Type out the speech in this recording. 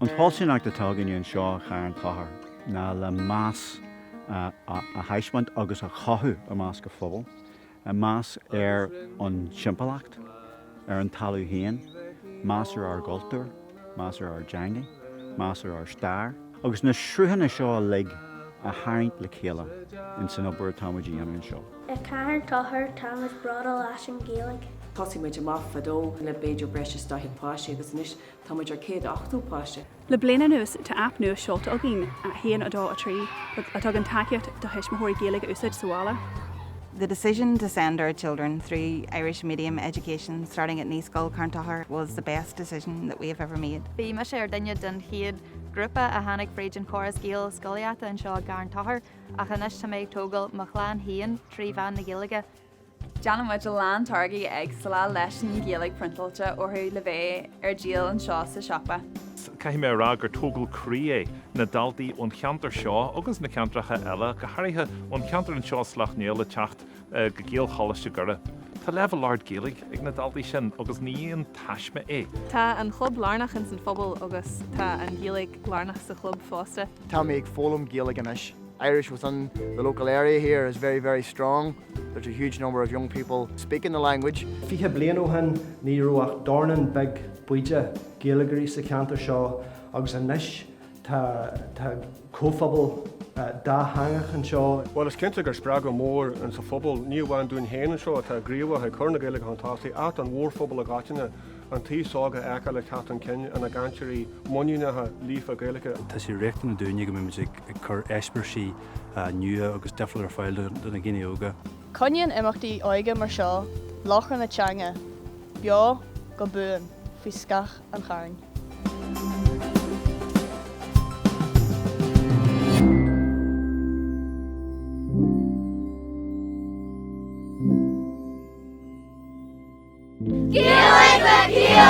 An toilteanacht atá againne anseo i Carn Tóchair ná le meas a thaispeáint agus a chothú i measc an phobail, meas ar an timpeallacht, ar an talamh féin, meas ar ár gcultúr, meas ar ár dteangaidh, meas ar ár stair, agus na sruthanna seo uilig a tharraingt le chéile ins an obair atá muid a dhéanamh anseo. I gCarn Tóchair táimid bródúil as an Ghaeilge. Thosaigh muid amach fadó le b'fhéidir breis is 40 páiste agus anois tá muid ar 180 páiste. Le bliain anuas, tá aip nua seolta againn, 1, 2, 3, a tugann tacaíocht do thuismitheoirí Gaeilge a úsáid sa bhaile. The decision to send our children through Irish medium education starting at Naíscoil Carn Tóchair was the best decision that we have ever made. Bhí mise ar duine den chéad ghrúpa a tháinig fríd an chóras Gaelscolaíochta anseo i gCarn Tóchair ach anois tá mé ag tógáil mo chlann féin trí mheán na Gaeilge. Déanann muid a lán táirgí éagsúla leis an Ghaeilge priontáilte orthu le bheith ar díol anseo sa siopa. Caithfidh mé a rá gur tógáil croí é na daltaí ón cheantar seo agus na ceantracha eile, go háirithe ón cheantar anseo i Sleacht Néill ag teacht go Gaelcholáiste Dhoire. Tá leibhéal ard Gaeilge ag na daltaí sin agus ní aon taisme é. Tá an chlub lárnach ins an phobal agus tá an Ghaeilge lárnach sa chlub fosta. Tá mé ag foghlaim Gaeilge anois. Irish within the local area here is very, very strong. There's a huge number of young people speaking the language. 20 bliain ó shin ní raibh ach dornán beag bídeach Gaeilgeoirí sa cheantar seo agus anois tá tá comhphobal dátheangach anseo. Bhuel, is cinnte gur spreagadh mór insa phobal, ní amháin dúinn féin anseo atá gníomhach ag cur na Gaeilge chun tosaigh, ach don mhórphobal i gcoitinne, an t-aos óg a fheiceáil ag teacht chun cinn ina gcainteoirí muiníneacha líofa Gaeilge. Tá sé riachtanach dúinne go mbeimid ag cur eispéirisí nua agus difriúil ar fáil do na daoine óga. Coinníonn imeachtaí óige mar seo luachra na teanga beo go buan faoi scáth an Chairn. Gaeilge le Ciall!